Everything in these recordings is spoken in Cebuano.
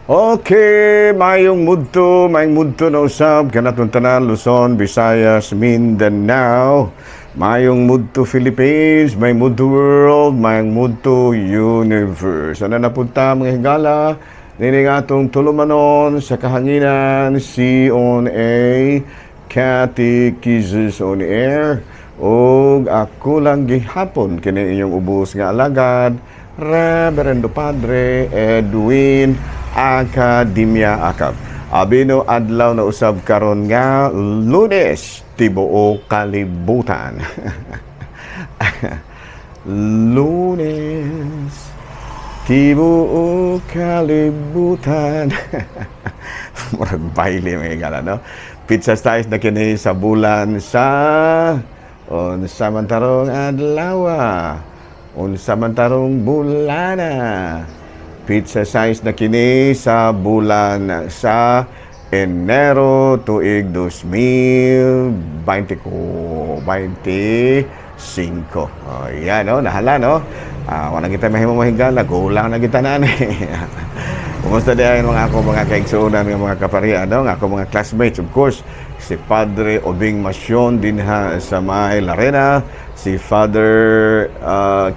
Okay, mayong mudto na usab kanatong tanan, Luzon, Visayas, Mindanao. Mayong mudto Philippines, may mudto world, mayong mudto universe. Ano na punta, mga higala? Nining atong tulumanon sa kahanginan, C on A, Catechesis on Air. Og ako lang gihapon kini inyong ubos nga alagad, Reverendo Padre Edwin Academia Acab. Abino adlaw na usab karon nga Lunes, tibuok kalibutan. Lunes, tibuok kalibutan. Murag baile, mga higala, no? Petsa sais na kini sa bulan sa unsa man tarong adlaw, unsa man tarong bulana. Petsa sais na kini sa bulan sa Enero, tuig 2025. Oh, yan, no? Nahala, no? Ah, wala kita mahimo, mahigala, gulang na kita na ni. Kumusta diay mga ako mga kaigsuonan nga mga kaparian, no? Nga ako mga classmates, of course, si Padre Obing Masyon dinha sa may Larena, si Father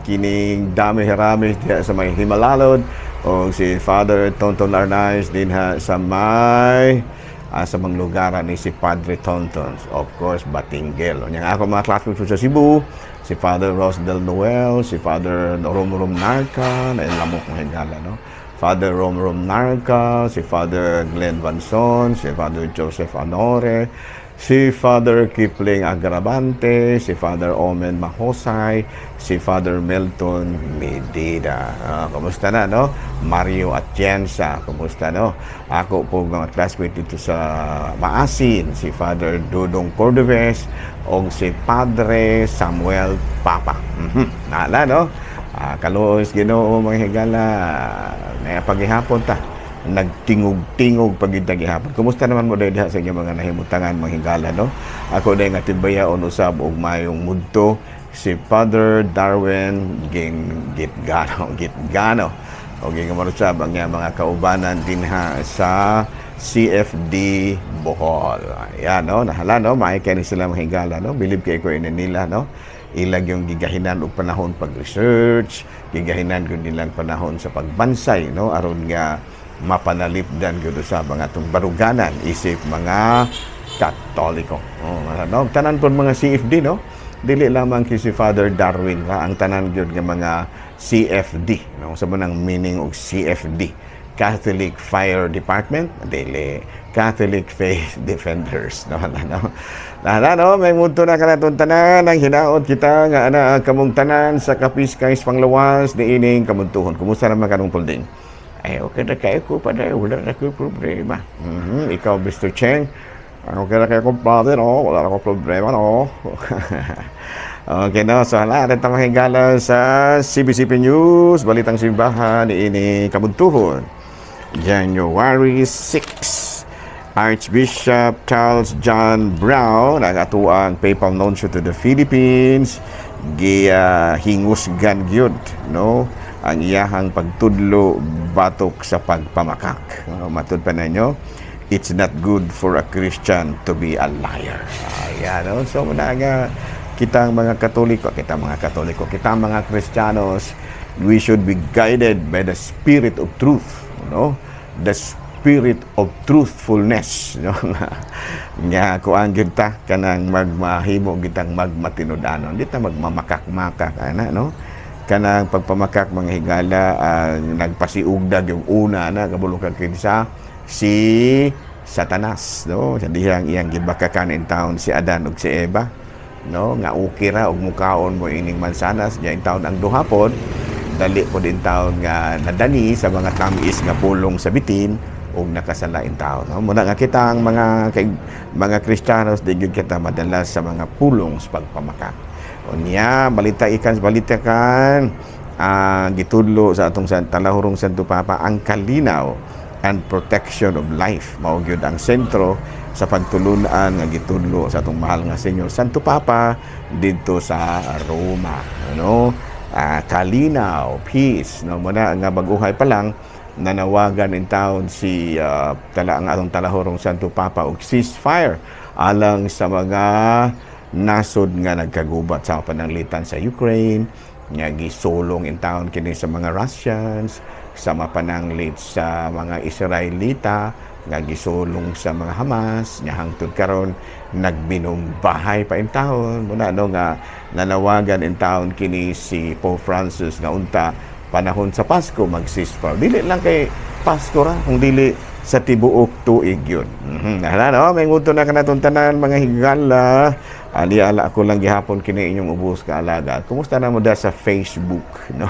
kining Dami Heramis diha sa may Himalalod, o si Father Tonton Arnaiz dinha sa may sa mga lugar ni si Padre Tonton. Of course, Batinguel. Unya ako mga classmates sa Cebu, si Father Ross Del Noel, si Father Rom Rom Narca, na lamok mga higala, no? Father Rom Rom Narca, si Father Glenn Vanson, si Father Joseph Honore, si Father Kipling Agravante, si Father Omen Mahosay, si Father Milton Medida. Kumusta na, no? Mario Atienza, kumusta, no? Ako po mga classmate dito sa Maasin, si Father Dudong Cordoves, o si Padre Samuel Papa. Nala, no? Kaluoy Ginoo, mga higala, na paghihapon ta nagtingog-tingog pagid gihapon. Kumusta naman mo diha sa inyong mga nahimutangan, mga higala, no? Ako dahil nga tibayaon usab og mayong mudto si Father Darwin Ging Gitgano, Gitgano. O ging usab ang iyang mga kaubanan dinha sa CFD Bohol. Ayan, no? Nahala, no? Maay kay ni sila, mga higala, no? Bilib kay ko ini nila, no? Ilag yung gigahinan og panahon pag-research, gigahinan gyud nilang panahon sa pagbansay, no? Aron nga mapanalipdan gyud sa mga atong baruganan isip mga Katoliko. Oh, no? Tanan po mga CFD, no? Dili lamang kay si Father Darwin ra, ang tanan gyud nga mga CFD, no? Sa manang meaning og CFD? Catholic Fire Department, dili, Catholic Faith Defenders, no? No? Nala, no, may mudto na kanatong tanan ang hinaot kita nga ana kamong tanan sa kapiskay panglawas niining kamuntuhon. Kumusta naman kanong pulding? Ay, okay na kayo ko pa na, wala na ko problema. Ikaw, Mr. Cheng, okay na kayo, kumpadre, no? Wala na ko problema, no? Okay, no? So, hala, atin mahigala sa CBCP News, Balitang Simbahan, ini kamuntuhon. January 6, Archbishop Charles John Brown, ang atuang Papal Nuncio to the Philippines, gihingusgan gyud, no, ang iyahang pagtudlo batok sa pagpamakak. No, matud pa ninyo, it's not good for a Christian to be a liar. Ayan, no? So muna nga kitang mga Katoliko, kitang mga Katoliko, kitang mga Kristiyanos, we should be guided by the spirit of truth, no? The spirit of truthfulness, no? Nga kuan gyud ta kanang magmahimo gitang magmatinud-anon, di ta magmamakak-makak ana, no? Kanang pagpamakak, mga higala, nagpasiugdag yung una na kabalo kag kinsa, si Satanas, no? Sa dihang iyang gibakakan in town si Adan ug si Eva, no, nga okay ra og mukaon mo ining mansanas diya in town. Ang duha pod dali pod in town nga nadani sa mga tamis nga pulong sa bitin ug nakasala in taon, no? Muna nga kita ang mga kay, mga Kristiyanos, di gyud kita madala sa mga pulong sa pagpamakak. Unya balita ikan balita kan gitudlo sa atong talahurong Santo Papa, ang kalinaw and protection of life mao gyud ang sentro sa pagtulunan nga gitudlo sa atong mahal nga Senyor Santo Papa didto sa Roma, ano? Kalinaw, peace, no? Muna nga baguhay pa lang. Nanawagan in town si tala ang atong talahorong Santo Papa og ceasefire alang sa mga nasod nga nagkagubat sa pananglitan sa Ukraine nga gisulong in town kini sa mga Russians, sa mapananglit sa mga Israelita nga gisulong sa mga Hamas nga hangtod karon nagbinumbahay pa in town. Muna no nga nanawagan in town kini si Pope Francis nga unta panahon sa Pasko mag-ceasefire. Dili lang kay Pasko ra, kung dili sa tibuok tuig yun. Hala, no? May nguto na kanatong tanan, mga higala. Ali ala ako lang gihapon kini inyong ubos ka alaga. Kumusta na mo da sa Facebook, no?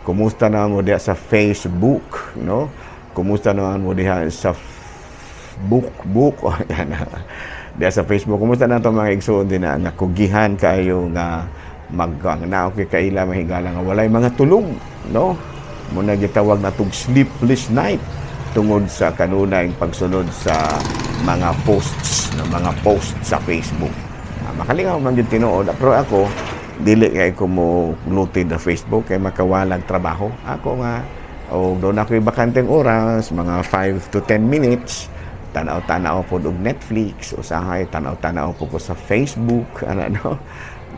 Kumusta na mo da sa Facebook, no? Kumusta na mo diha sa book book? Yan diha sa Facebook. Kumusta na to mga igsoon din na nga kugihan kaayo nga mag na okay kaila, mahigala, nga walay mga tulog, no? Mo na gitawag na tug sleepless night tungod sa kanunay pagsunod sa mga posts, no, mga post sa Facebook. Makalingaw man gyud tinuod, pero ako dili kay ko mo lutid na Facebook kay makawalag trabaho ako nga o doon ako bakanteng oras, mga 5 to 10 minutes, tanaw-tanaw po og Netflix, usahay tanaw-tanaw po ko sa Facebook, ano, no?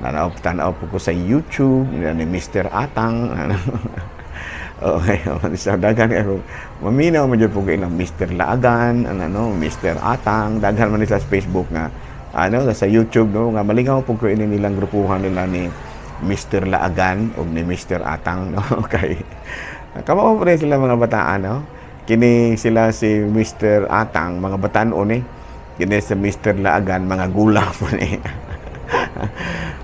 Tanaw-tanaw po ko sa YouTube ni Mr. Atang, ano. Okay, sa daghan ako maminaw man jud po ko ilang Mr. Laagan, ano, no, Mr. Atang, daghan man nila sa Facebook nga ano sa YouTube, no, nga malingaw po ko ini nilang grupuhan nila ni Mr. Laagan o ni Mr. Atang, no, kay kamo pa rin sila mga bataan, no? Kini sila si Mr. Atang mga batan-on eh, kini si Mr. Laagan mga gula po ni.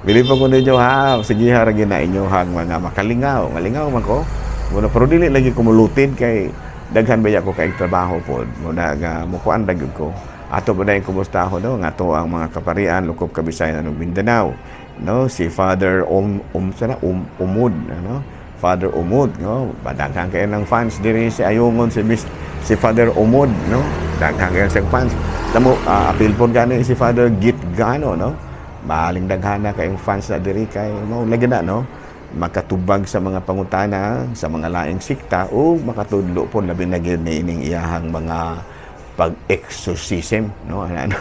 Bili po ko ninyo ha, sige ha, ra na inyo hang mga makalingaw, malingaw man ko. Muna pero dili lagi kumulutin kay daghan ba ko kay trabaho pod. Muna nga mukuan ra gyud ko. Ato ba na yung kumusta no nga to ang mga kaparian lukop Kabisayan ug Mindanao, no? Si Father Um Um sana Um Umud, ano, Father Umud, no? Daghan kayo ng fans diri si Ayungon, si Miss, si Father Umud, no? Daghan kayo sa fans tamo. Apil po gani si Father Git Gano, no? Maling daghan na kayong fans na diri kay mo lagi na, no, makatubag sa mga pangutana sa mga laing sikta o makatudlo po labi na gyud ni ining iyahang mga pag-exorcism, no? Ano, ano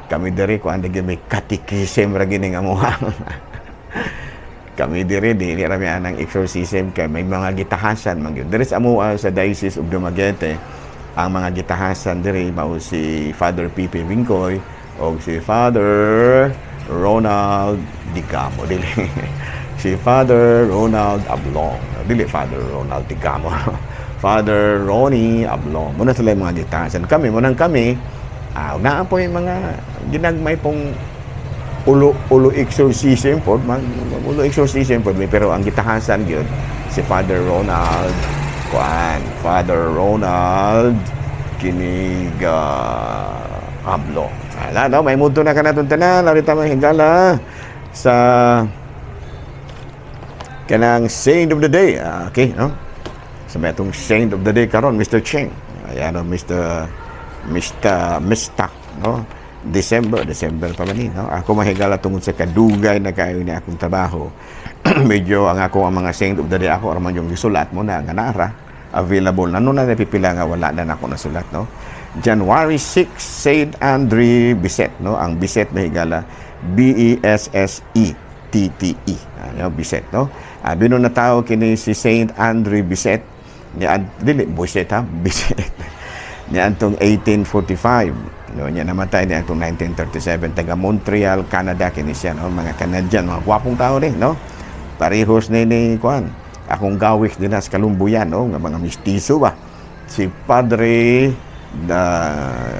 kami diri ko andi may catechism ra gini nga amuha. Kami diri dili ra mi anang exorcism kay may mga gitahasan man gyud diri sa amuha sa Diocese of Dumaguete. Ang mga gitahasan diri mao si Father Pipe Wingkoy o si Father Ronald Digamo, dili si Father Ronald Ablong, dili Father Ronald Digamo, Father Ronnie Ablong. Muna sila yung mga gitahasan. Kami munang kami naa po yung mga ginagmay pong ulo ulo exorcism po, mag, ulo exorcism po, pero ang gitahasan gyud si Father Ronald kuan, Father Ronald kinig Ablong. Ala, no, may mundo na ka na tanan, narita mga higala sa kanang saint of the day. Okay, no? Sa may atong saint of the day karon, Mr. Cheng. Ayan, no, Mr. Mr., no? December, December pa man ni, no? Ako mahigala tungod sa kadugay na kayo ni akong trabaho. Medyo ang ako ang mga saint of the day ako raman yung gisulat mo na nga naara available na no na napipila nga wala na nako nasulat, no? January 6, Saint Andre Bessette, no? Ang Bessette na higala, B E S S E T T E. Ano, Bessette, no? Bino na tao kini si Saint Andre Bessette ni dili Bessette ha, Bessette. Ni antong 1845, no? Niya namatay ni antong 1937. Taga Montreal, Canada kini siya, no? Mga Canadian, mga gwapong tao ni, no? Parehos ni kuan. Akong gawis din sa Kalumbuyan, no? Nga mga mistiso ba. Si Padre na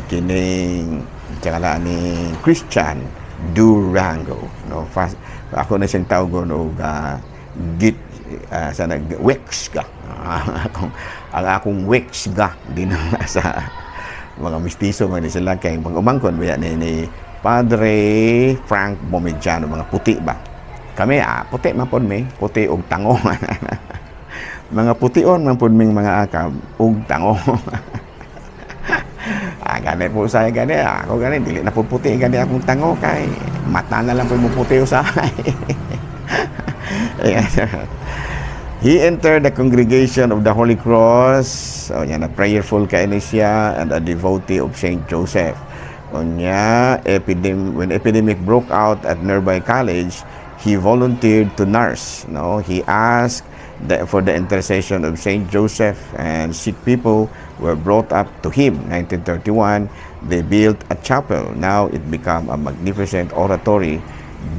kining tsaka ni Christian Durango, no? Fast, ako na siyang tawgon og git sa nag wex ka akong ang akong wex ga din sa mga mistiso man ni sila kay mga umangkon ba ni Padre Frank Bomediano, mga puti ba. Kami puti man pod mi, puti og tango. Mga pution man pod ming mga akab og tango. Gani po saya gani ako gani dili na po puti gani akong tango kay mata na lang po mo puti usahay. Ayan. He entered the Congregation of the Holy Cross. So, yan, na prayerful kay ni siya and a devotee of Saint Joseph. Unya, when epidemic broke out at nearby college, he volunteered to nurse. No, he asked for the intercession of Saint Joseph, and sick people were brought up to him. 1931, they built a chapel. Now it became a magnificent oratory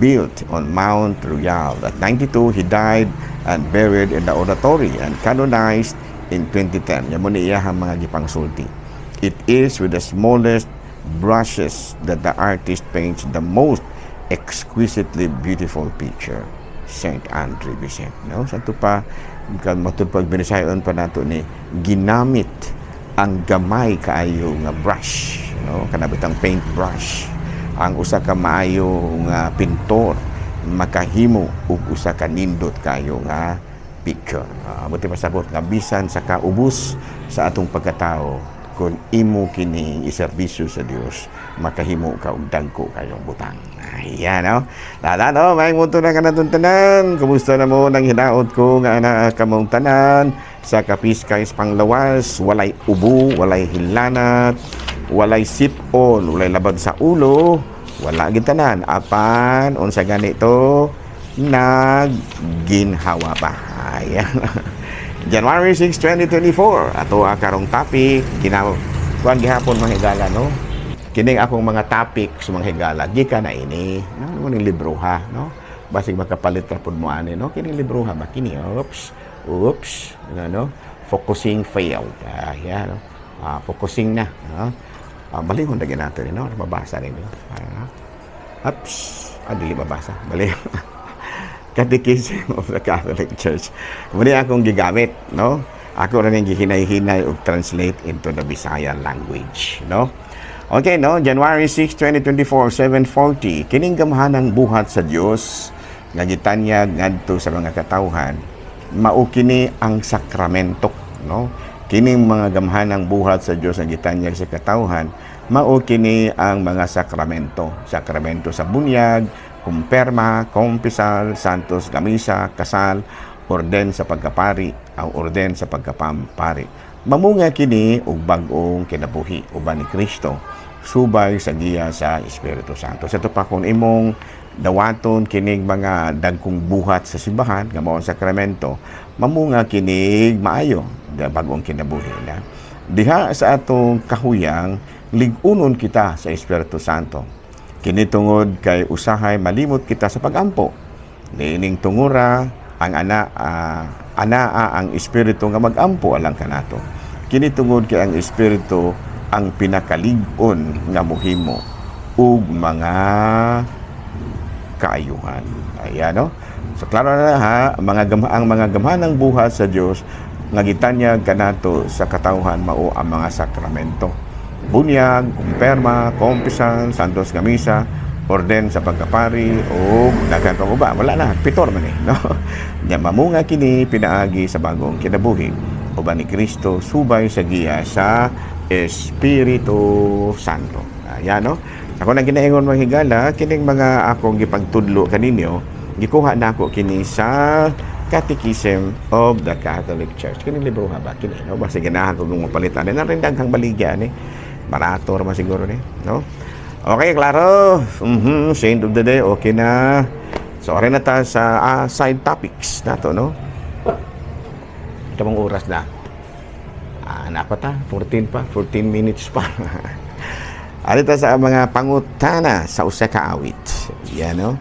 built on Mount Royal. At 92, he died and buried in the oratory and canonized in 2010. Yan mao ni iyahang mga gipangsulti. "It is with the smallest brushes that the artist paints the most exquisitely beautiful picture." Saint Andre Bessette. No? Sa ito pa, matud pag binisayon pa nato ni, ginamit ang gamay kaayo nga brush, no? Kana bitang paint brush. Ang usa ka maayo nga pintor makahimo og usa ka nindot kayo nga picture. Buti pasabot nga bisan sa kaubos sa atong pagkatao, kung imo kini iserbisyo sa Dios, makahimo ka og dagko kayong butang. Ayan, no? Lala, no? May muto na ka na tanan. Kumusta na mo nang hinaot ko nga ana kamong tanan sa kapiskay panglawas, walay ubo, walay hilanat, walay sipon, walay labad sa ulo, wala gitanan. Apan, unsa ganito, nagginhawa pa. Ayan. January 6, 2024. Ato ang karong topic, ginawa kuan gihapon, mga higala, no? Kining akong mga topics, mga higala, gikan na ini. No, mo ning libro ha, no? Basig makapalit ra pud mo ani, no? Kining libro ha, ba kini, oops, oops, ano, focusing failed. Ah, yan, no? Ah, focusing na, no? Ah, balingon na nato ni, no? Mabasa ninyo. Ah, oops, ah, dili mabasa. Bali. Catechism of the Catholic Church. Muni akong gigamit, no? Ako rin yung gihinay-hinay og translate into the Bisaya language, no? Okay, no? January 6, 2024, 7:40. Kining gamhanang buhat sa Dios nga gitanyag ngadto sa mga katawhan, mao kini ang sakramento, no? Kining mga gamhanang buhat sa Dios nga gitanyag sa katawhan, mao kini ang mga sakramento. Sakramento sa bunyag, kumpirma, kumpisal, santos gamisa, kasal, orden sa pagkapari, ang orden sa pagkapampari. Mamunga kini og bag-ong kinabuhi uban ni Kristo subay sa giya sa Espiritu Santo. Sa ito pa, kung imong dawaton kinig mga dagkong buhat sa simbahan nga mao ang sakramento, mamunga kinig maayo bag-ong kinabuhi na. Diha sa atong kahuyang, lig-unon kita sa Espiritu Santo. Kini tungod kay usahay malimot kita sa pagampo. Niining tungura ang ana anaa ang Espiritu nga magampo alang kanato. Kini tungod kay ang Espiritu ang pinakalig-on nga mohimo ug mga kaayuhan. Ayan, no? So klaro na ha, ang mga gamhanang buhat sa Dios nga gitanyag kanato sa katawhan mao ang mga sakramento. Bunyag, kumpirma, kumpisal, santos nga misa, orden sa pagkapari o daghan pang uba. Wala na, pitor man eh, no? Nya mamunga kini pinaagi sa bagong kinabuhi uban ni Kristo subay sa giya sa Espiritu Santo. Ayan, no? Ako nang ginaingon, mga higala, kining mga akong gipagtudlo kaninyo, gikuha na ako kini sa Catechism of the Catholic Church. Kining libro nga ba? Kini, no? Basta ganahan ko kung mapalitan. Na rin daghang baligya ni. Barato ra man siguro ni, no? Okay, klaro. Saint of the day, okay na. So, okay na ta sa side topics nato, no? Ito mong oras na. Ah, napa ta? 14 pa, 14 minutes pa. Ari ta sa mga pangutana sa usa ka awit. Yan, no?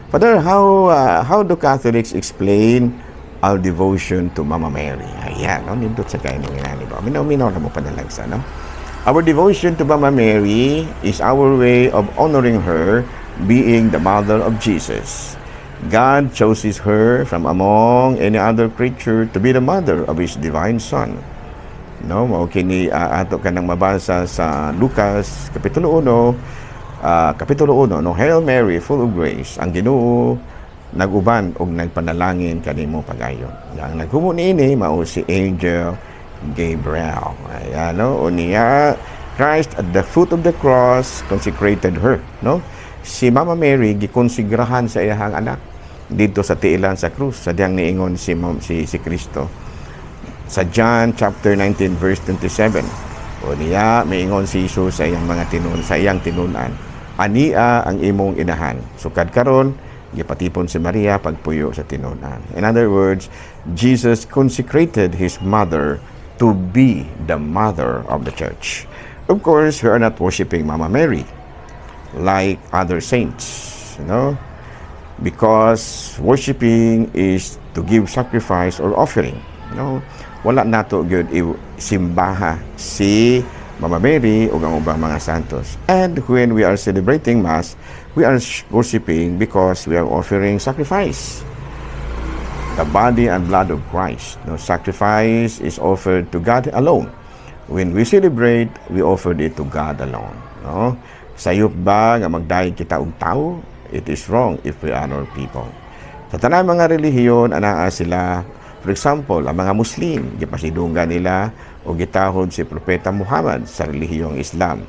Father, how do Catholics explain our devotion to Mama Mary? Ayan, no? Nindot sa kayo ng inani ba? Minaw-minaw na mo panalagsa, no? Our devotion to Mama Mary is our way of honoring her, being the mother of Jesus. God chooses her from among any other creature to be the mother of His divine Son. No, mao kini ato kanang mabasa sa Lucas kapitulo 1, kapitulo 1, no? "Hail Mary, full of grace, ang Ginoo naguban og nagpanalangin kanimo pagayon." Ang naghumo niini mao si Angel Gabriel. Ayan, no? Unya, Christ at the foot of the cross consecrated her, no? Si Mama Mary gikonsegrahan sa iyahang anak. Didto sa tiilan sa krus sa dihang niingon si Kristo sa John chapter 19 verse 27. O niya miingon si Jesus sa iyang tinun-an, "Ania ang imong inahan." Sukad karon, gipatipon si Maria pagpuyo sa tinun-an. In other words, Jesus consecrated his mother to be the mother of the church. Of course, we are not worshiping Mama Mary like other saints, because worshiping is to give sacrifice or offering. Wala nato gyud simbaha si Mama Mary o ang ubang mga santos. And when we are celebrating Mass, we are worshiping because we are offering sacrifice. The body and blood of Christ. No, sacrifice is offered to God alone. When we celebrate, we offered it to God alone. No? Sayop ba nga magdayeg kita og tao? It is wrong if we honor people. Sa tanang mga relihiyon, anaa sila. For example, ang mga Muslim, gipasidunggan nila o gitahod si Propeta Muhammad sa relihiyong Islam.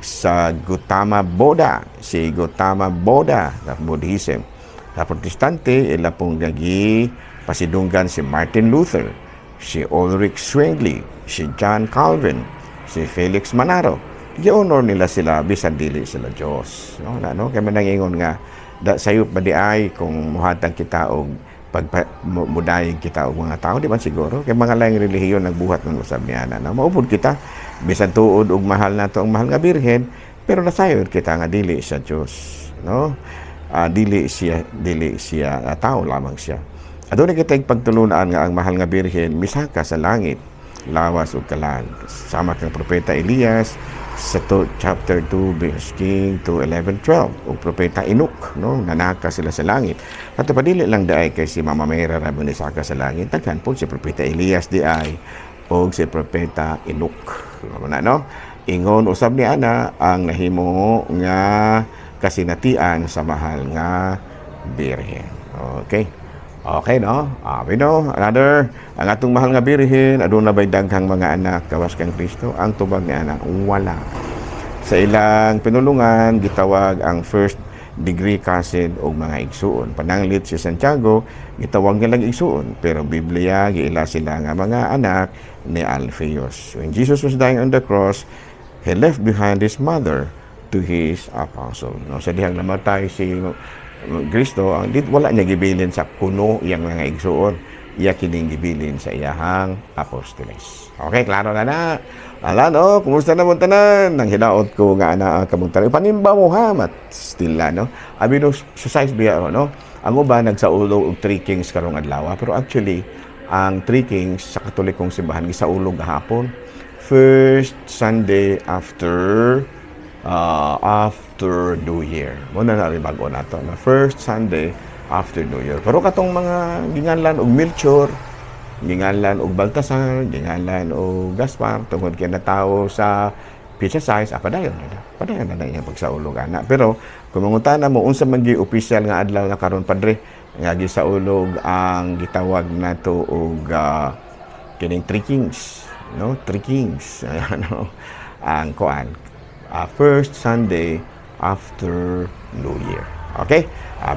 Sa Gautama Buddha, si Gautama Buddha sa Buddhism. Sa Protestante, ila pong gagi pasidunggan si Martin Luther, si Ulrich Zwingli, si John Calvin, si Felix Manaro. Gi-honor nila sila bisan dili sila Diyos. No, na, no? Kaya man nangingon nga da, sayop ba di ay kung muhatag kita og mudayeg kita og mga tao, di ba siguro kay mga laing relihiyon nagbuhat man usab niya na, no? Maupod kita bisan tuod og mahal nato ang mahal nga Birhen, pero nasayod kita nga dili siya Diyos, no? Dili siya, tao lamang siya. Aduna kita pagtulunan nga ang mahal nga Birhen misaka sa langit lawas ug kalag sama kang propeta Elias sa chapter 2 verse King 2 11 12 ug propeta Enoch, no? Nanaka sila sa langit. At padili lang diay kay si Mama Mary ra mo nisaka sa langit, daghan po si propeta Elias diay og si propeta Enoch. Mao na, no? Ingon usab ni ana ang nahimo nga kasinatian sa mahal nga Birhen. Okay, no? Abi, no? Another, ang atong mahal nga Birhen, aduna ba'y daghang mga anak gawas kang Kristo? Ang tubag ni ana, wala. Sa ilang pinulungan, gitawag ang first degree cousin og mga igsuon. Pananglit si Santiago, gitawag nilang igsuon. Pero Biblia, giila sila nga mga anak ni Alphaeus. When Jesus was dying on the cross, he left behind his mother to his apostle. No, sa dihang namatay si Kristo, ang dit wala niya gibilin sa kuno iyang mga igsuon. Iya kining gibilin sa iyahang apostoles. Okay, klaro na na. Ala no, kumusta na mo tanan? Nang hinaot ko nga ana kamong tanan. Panimba mo ha, mat still la, no. Abi no sa size biya, no. Ang uban nagsaulog og Three Kings karong adlaw, pero actually ang Three Kings sa Katolikong simbahan gisaulog gahapon. First Sunday after New Year. Mo na na bago nato na first Sunday after New Year. Pero katong mga ginganlan og Melchor, ginganlan og Baltasar, ginganlan og Gaspar tungod kay natawo sa pizza size, padayon na. Padayon na na iyang pagsaulog ana. Pero kung mangutana mo unsa man gyud official nga adlaw na karon, padre, nga gisaulog ang gitawag nato og kining Three Kings, no? Three Kings. Ano ang kuan? First Sunday after New Year. Okay?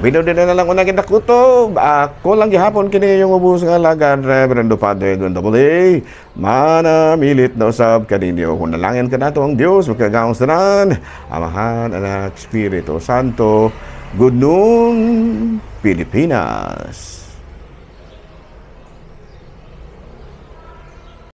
Bino din na lang una kita kutob. Ako lang gihapon kini yung ubos nga alagad, Reverendo Padre Edwin Double A. Manamilit na usab kaninyo. Kung nalangin ka nato ang Dios, magkagaong tanan. Amahan, Anak, Espiritu Santo. Good noon, Pilipinas.